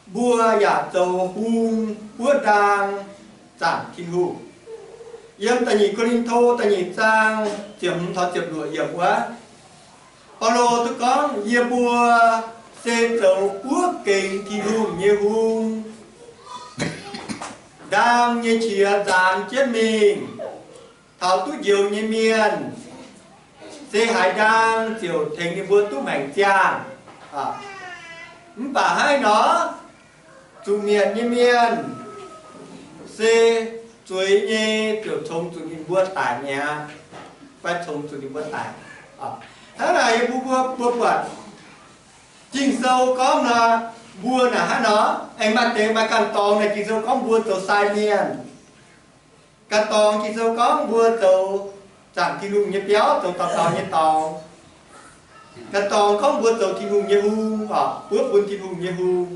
mbuo yaac zoux hung buov ndaang zaangc Tin-Hungh. Yiem da'nyeic Ko^lin^to da'nyeic zaang ziepc hmz taux ziepc luoqc yiemc wuov, Baulo duqv gorngv, yie mbuo se zoux buov gengx Tin-Hungh nyei hung, ndaang nyei qiex nzaanx jienv mingh taux duqv njoux nyei mienh. Se haiz ndaang ziouc tengx ninh mbuo duqv maengc ziangh. Mv baac hnangv nor, zuqc mietc nyei mienh se zueiz nyei ziouc congx zuqc ninh mbuo daic mi'aqv, fai congx zuqc ninh mbuo daic. Hnangv naaic yie mbuo, mbuo, mbuo buatc Ging-Sou gorngv nor, mbuo naaic hnangv nor, aengx maaih deix maaih ganh dorngx naaic Ging-Sou gorngv mbuo zoux sai mienh. Ganh dorngx Ging-Sou gorngv mbuo zoux zaangc Tin-Hungh nyei biauv, zoux daux gaux nyei dorngx. Ganh dorngx gorngv mbuo zoux Tin-Hungh nyei hung, buov bun Tin-Hungh nyei hung.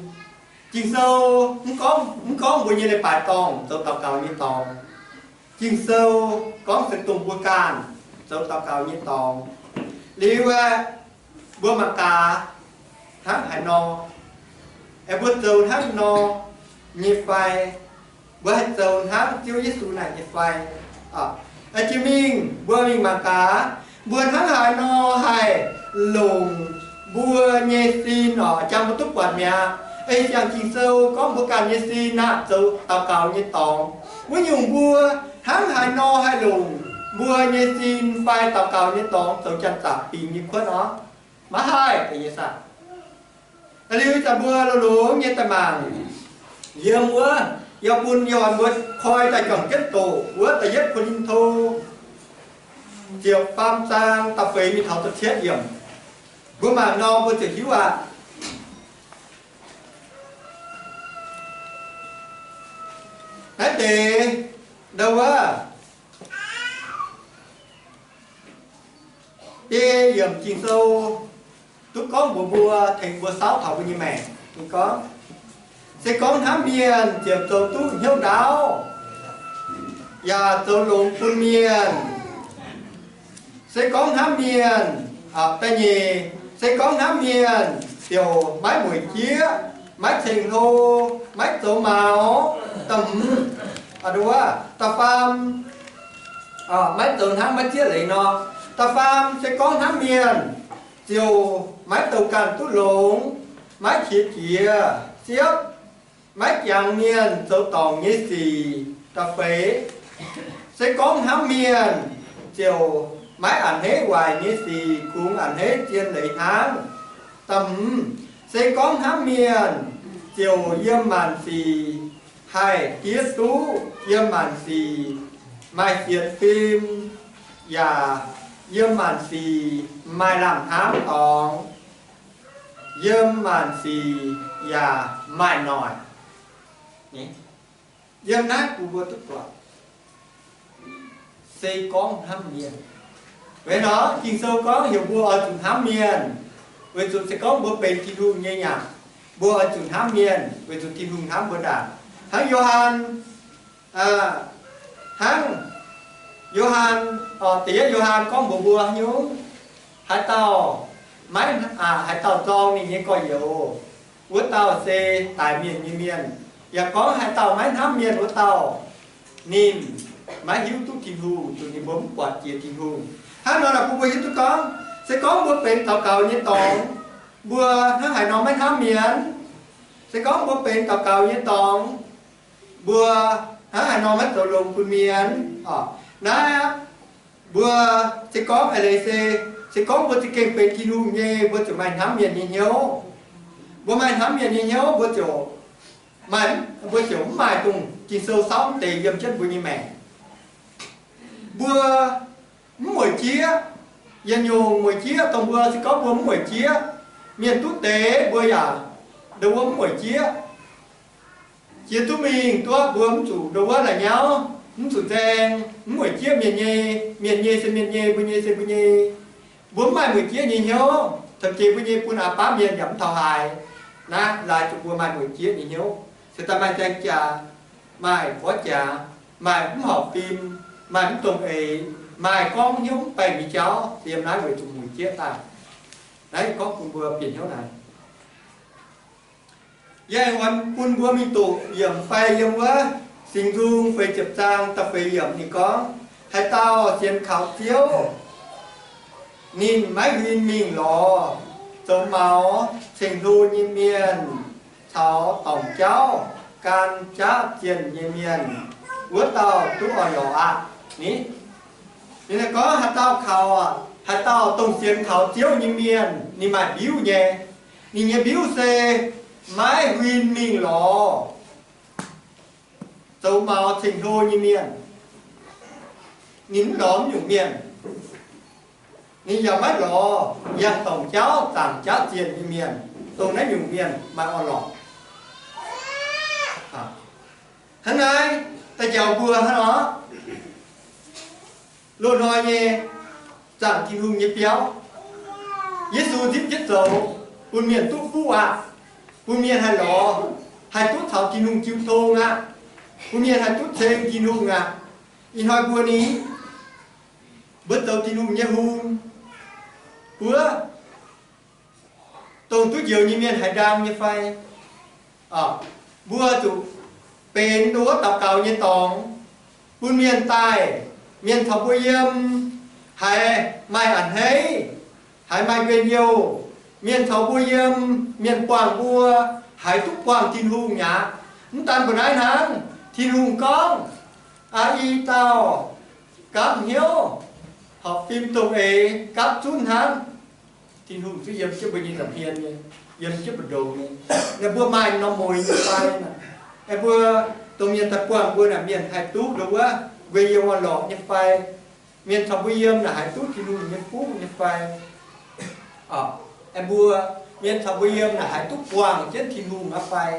Ging-Sou mv gorngv, mv gorngv mbuo nyei leiz-baaix dorngh zoux daux gaux nyei dorngx. Ging-Sou gorngv se dongh mbuo ganh zoux daux gaux nyei dorngx. Liuz aeqv, mbuo mangc gaax hnangv haaix nor, aengx mbuo zoux hnangv nor nyei fai? Mbuo haih zoux hnangv Ziouv Yesu naaic nyei fai? Jiex mingh mbuo mingh mangc gaax, mbuo hnangv haaix nor haih longc mbuo nyei sin orqc, jangx mbuo duqv buatc mi'aqv. Ei siang Ging-Sou gorngv mbuo ganh nyei sin aqv zoux daux gaux nyei dorngx. Wuov nyungc mbuo hnangv haaix nor haih longc mbuo nyei sin fai daux gaux nyei dorngx zoux janx-zaqc bingx nyei kuotv orqc? Maiv haih deix nyei saah. Liuz zanc mbuo longx-longx nyei daaih mangc yiem wuov, yie bun yie oix mbuo koi daaih juangc jienv doqc wuov da'yietv Ko^lin^to ziepc faam zaang da'feix mingh taux da'cietv yiemc. Mbuo mangc nor mbuo ziouc hiuv aqv. Naaiv deix ndau wuov biei yiemc Ging-Sou duqv gorngv mbuox mbuo, tengx mbuo saauv taux mbuo nyei maengc. Ninh gorngv, se gorngv hnamv mienh ziouc zoux duqv hnyouv ndaauv, yaac zoux longx bun mienh. Se gorngv hnamv mienh, da'nyeic, se gorngv hnamv mienh ziouc maiv mueic jieqv, maiv ceng-hlo, maiv zoux maux. Da'hmz, da'faam, maiv zoux hnangv maiv zieqv leiz nor. Da'faam, se gorngv hnamv mienh ziouc maiv douc ganh duqv longx, maiv qiex jiez. Siepv, maiv jangx mienh zoux dorngc nyei sic. Da'feix, se gorngv hnamv mienh ziouc maiv a'hneiv waaic nyei sic, kungx a'hneiv zien leiz hnangv. Da'hmz, se gorngv hnamv mienh ziouc yiem maanc sic haih diev duqv, yiem maanc sic maaih sienx fim, yaac Yiem maanc sic maaih lamh hnamv dorngx, yiem maanc sic yaac maaih noic. Yiem naaiv bun mbuo duqv buatc, se gorngv hnamv mienh. Weic nor Ging-Sou gorngv heuc mbuo oix zuqc hnamv mienh, weic zuqc se gorngv mbuo benx Tin-Hungh nyei nyanc, mbuo oix zuqc hnamv mienh, weic zuqc Tin-Hungh hnamv mbuo ndaangc. Hnangv Yo^han, hnangv Yo^han, da'yietv Yo^han gorngv mbuox mbuo nyungc, haaix dauh maiv, haaix dauh zorng ninh nyei gorx-youz, wuov dauh se daix mienh nyei mienh. Yaac gorngv haaix dauh maiv hnamv mienh wuov dauh, ninh maiv hiuv duqv Tin-Hungh, zuqc ninh mbuo mv buatc jiex Tin-Hungh. Hnangv nor naaic bun mbuo hiuv duqv gorngv, se gorngv mbuo benx daux gaux nyei dorngx, mbuo hnangv haaix nor maiv hnamv mienh? Se gorngv mbuo benx daux gaux nyei dorngx, mbuo hnangv haaix nor maiv zoux longx bun mienh? Naaiv aqv, mbuo se gorngv eix leiz se, se gorngv mbuo za'gengh benx Tin-Hungh nyei, mbuo ziouc maaih hnamv mienh nyei hnyouv. Mbuo maaih hnamv mienh nyei hnyouv, mbuo ziouc maaih, mbuo ziouc mv maaih dongh Ging-Sou sauv mv deix yiem jienv mbuo nyei maengc. Mbuo mv mueic jieqv. Yietc nyungc mueic jieqv dongh mbuo se gorngv mbuo mv mueic jieqv, mienh duqv deix mbuo yaac ndo wuov mv mueic jieqv. Jiex duqv mingh duqv mbuo mv zuqc ndo wuov la'nyauv, mv zuqc nzaeng, mv mueic jieqv mienh nyei. Mienh nyei se mienh nyei, mbuo nyei se mbuo nyei. Mbuo mv maaih mueic jieqv nyei hnyouv, taux jiex mbuo nyei bun aqc baav mienh yaac mv taux haaix. Naaiv laaix zuqc mbuo maaih mueic jieqv nyei hnyouv, se daaih maaih nzaeng jaax, maaih gorv jaax, maaih mv horpc fim, maaih mv dongh eix, maaih gorngv hnyouv mv baengh nyei jauv, se yiem naaiv weic zuqc mueic jieqv daaih. Naaiv gorngv bun mbuo bieqc hnyouv naaic. Yie aengx oix bun mbuo mingh doqc yiemc fai yiem wuov Singx Nzung feix ziepc zaang da'feix yiemc ninh gorngv, haaix dauh sienx kaux Ziouv, ninh maiv huin mingh lorz zoux maux ceng-hlo nyei mienh caux dorngc jauv gan jaav zienh nyei mienh, wuov dauh duqv orn-lorqc aqv. Ni, ninh gorngv haaix dauh kaux, haaix dauh dongh sienx kaux Ziouv nyei mienh ninh maaih mbiuv nyei. Ninh nyei mbiuv se maiv huin mingh lorz zoux maux ceng-hlo nyei mienh. Ninh mv lorz mv nyungc mienh. Ninh yaac maiv lorz yangh dorngc jauv zaangc jaav zienh nyei mienh, dongh naaiv nyungc mienh maaih orn-lorqc. Hnangv naaiv da'njaaux mbuo hnangv nor, loz-hnoi nyei zaangc Tin-Hungh nyei biauv, Yesu nzipc jienv zoux bun mienh duqv fuqv aqv, bun mienh haih lorz, haih duqv caux Tin-Hungh jiu tong aqv, bun mienh haih duqv ceng Tin-Hungh aqv. Ih hnoi mbuo ni, mbuo zoux Tin-Hungh nyei hung buov, dongh duqv njoux nyei mienh haaix ndaang nyei fai? Mbuo zuqc benx ndo wuov daux gaux nyei dorngx bun mienh daaih, mienh caux mbuo yiem, haiz maaih a'hneiv, haiz maaih njien-youh. Mienh caux mbuo yiem, mienh buangh mbuo, haiz duqv buangh Tin-Hungh mi'aqv. Mv daan mbuo naaiv hnangv, Tin-Hungh gorngv, aa, i dauh gapv hnyouv, horpc fim dongh eix gapv zunv hnangv. Tin-Hungh zuqc yiem jienv mbuo nyei nza'hmien nyei, yiem jienv mbu'ndongx nyei. Naaiv mbuo maaih norm mueiz nyei fai? Naaiv mbuo dongh mienh daaih buangh mbuo naaic, mienh haih duqv ndo wuov njien-youh orn-lorqc nyei fai? Mienh caux mbuo yiem naaic haih duqv Tin-Hungh nyei fuqv nyei fai? Aeqv, mbuo, mienh caux mbuo yiem naaic haih duqv buangh jienv Tin-Hungh aqv fai?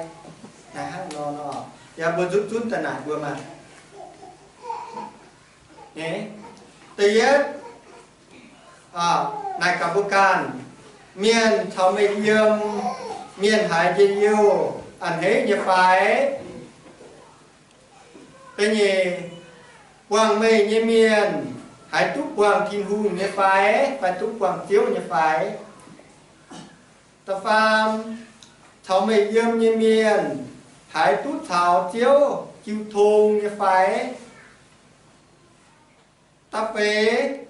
Naaiv hnangv nor, yaac mbuo nzutv zunv daaih naaic mbuo maah. Da'yietv, naaic gaax mbuo ganh, mienh caux meih yiem, mienh haiz njien-youh a'hneiv nyei fai? Da'nyeic, buangh meih nyei mienh haiz duqv buangh Tin-Hungh nyei fai, fai duqv buangh Ziouv nyei fai? Da'faam, caux meih yiem nyei mienh haiz duqv caux Ziouv jiu tong nyei fai? Da'feix,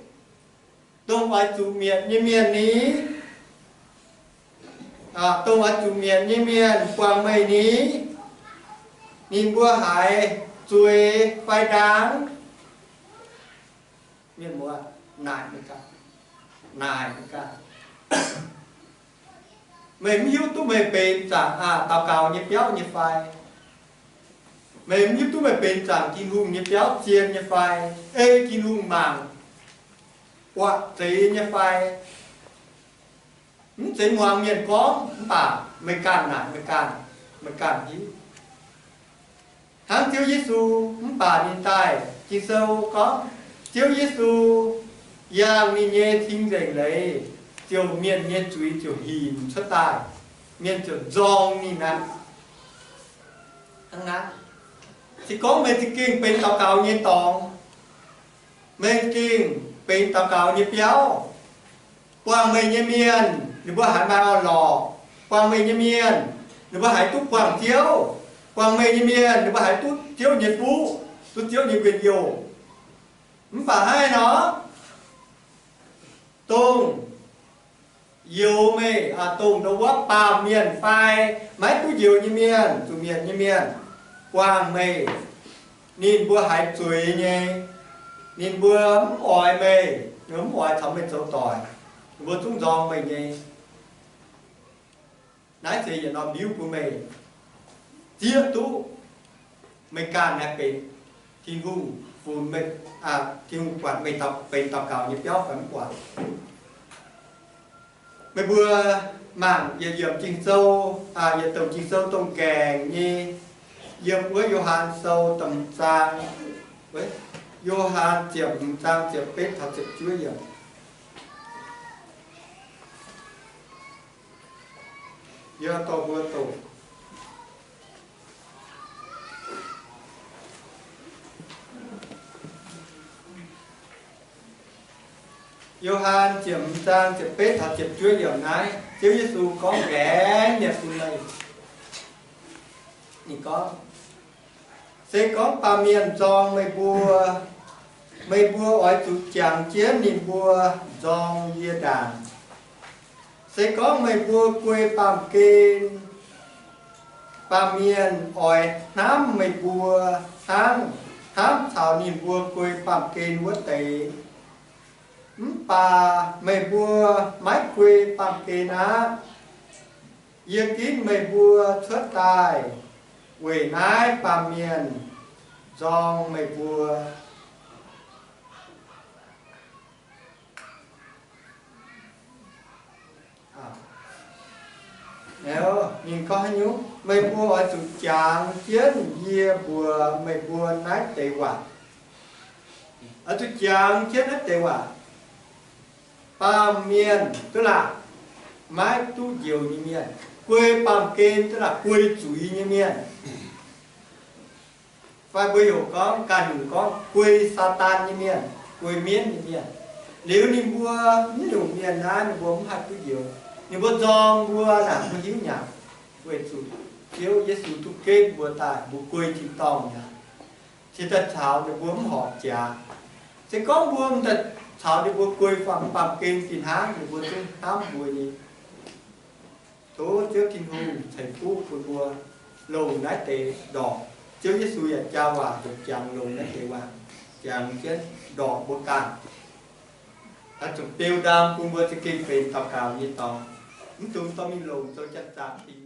dongh oix zuqc mietc nyei mienh ni, dongh oix zuqc mietc nyei mienh buangh meih ni, ninh mbuo haiz zueiz fai ndaang? Mienh muoz, naaic meih ganh, naaic meih ganh. Meih mv hiuv duqv meih benx zaangc daux gaux nyei biauv nyei fai? Meih mv hiuv duqv meih benx zaangc Tin-Hungh nyei biauv zien nyei fai? Ei Tin-Hungh mangc. buatc zeiz nyei fai? Mv zeiz muangx mienh gorngv, mv baac meih ganh naaic, meih ganh, meih ganh hiuv. Hnangv Ziouv Yesu, mv baac ninh daaih Ging-Sou gorngv, Ziouv Yesu yangh ninh nyei cing-nzengc leiz, ziouc mienh nyei zuiz ziouc hinc cuotv daaih, mienh ziouc nzorng ninh aqv. Hnangv naaiv, se gorngv meih za'gengh benx daux gaux nyei dorngx, meih za'gengh benx daux gaux nyei biauv, buangh meih nyei mienh ninh mbuo haiz maaih orn-lorqc. Buangh meih nyei mienh ninh mbuo haiz duqv buangh Ziouv. Buangh meih nyei mienh ninh mbuo haiz duqv Ziouv nyei fuqv, duqv Ziouv nyei njien-youh. Mv baac hnangv haaix nor, dongh youx meih, dongh ndau wuov baamh mienh fai maiv duqv njoux nyei mienh, zuqc mietc nyei mienh, buangh meih, ninh mbuo haiz zueiz nyei. Ninh mbuo mv oix meih, ninh mbuo mv oix caux meih zoux doic, ninh mbuo zungv nzorng meih nyei. Naaiv se yietc norm mbiuv bun meih zieqv duqv meih ganh naaiv benx Tin-Hungh funx meih, Tin-Hungh buatc meih benx daux gaux nyei biauv fai mv buatc. Meih mbuo mangc yietc yiemc Ging-Sou, yietc douc Ging-Sou dongh gaengh nyei, yiem wuov Yo^han Sou da'hmz zaang, Yo^han ziepc hmz zaang ziepc betv taux ziepc juov yiemc. Yie dorh mbuo doqc. Yo^han ziepc hmz zaang ziepc betv taux ziepc juov yiemc naaiv, Ziouv Yesu gorngv gaengh nyei bun meih. Ninh gorngv, se gorngv baamh mienh nzorng meih mbuo, meih mbuo oix zuqc jangx jienv ninh mbuo nzorng yie ndaangc. Se gorngv meih mbuo guei baamh gen, baamh mienh oix hnamv meih mbuo, hnangv hnamv caux ninh mbuo guei baamh gen wuov deix. Mv baac meih mbuo maiv guei baamh gen aqv. Yie ginv meih mbuo cuotv daaih weic naaiv baamh mienh nzorng meih mbuo. Ninh gorngv haaix nyungc? Meih mbuo oix zuqc jangx jienv yie mbuox meih mbuo naaiv deix waac. Oix zuqc jangx jienv naaiv deix waac. Baamh mienh duqv laanh, maiv duqv njoux nyei mienh, guei baamh gen duqv laanh, guei zuiz nyei mienh. Fai mbuo heuc gorngv ganh nyungc gorngv guei Saadaan nyei mienh, guei mienv nyei mienh. Liuz ninh mbuo, mv nyungc mienh naaiv ninh mbuo mv haih duqv njoux. Ninh mbuo nzorng mbuo naaic mbuo hiuv nyei aqv, weic zuqc Ziouv Yesu duqv ginv mbuo daaih, mbuo guei tin-dorngh mi'aqv. Cingx daaih caux ninh mbuo mv horpc jaax. Se gorngv mbuo mv daaih caux ninh mbuo guei faam baamh gen fih hnangv, ninh mbuo zungv hnamv mbuo nyei. Tov Ziouv Tin-Hungh ceix fuqv bun mbuo longc naaiv deix ndorqc. Ziouv Yesu yaac jaa waac nduqc jangx longc naaiv deix waac, jangx jienv ndorqc mbuo ganh. Daaih zuqc beu ndaam bun mbuo za'gengh benx daux gaux nyei dorngx, mv dungx dorh mingh longc zoux janx-zaqc dingc.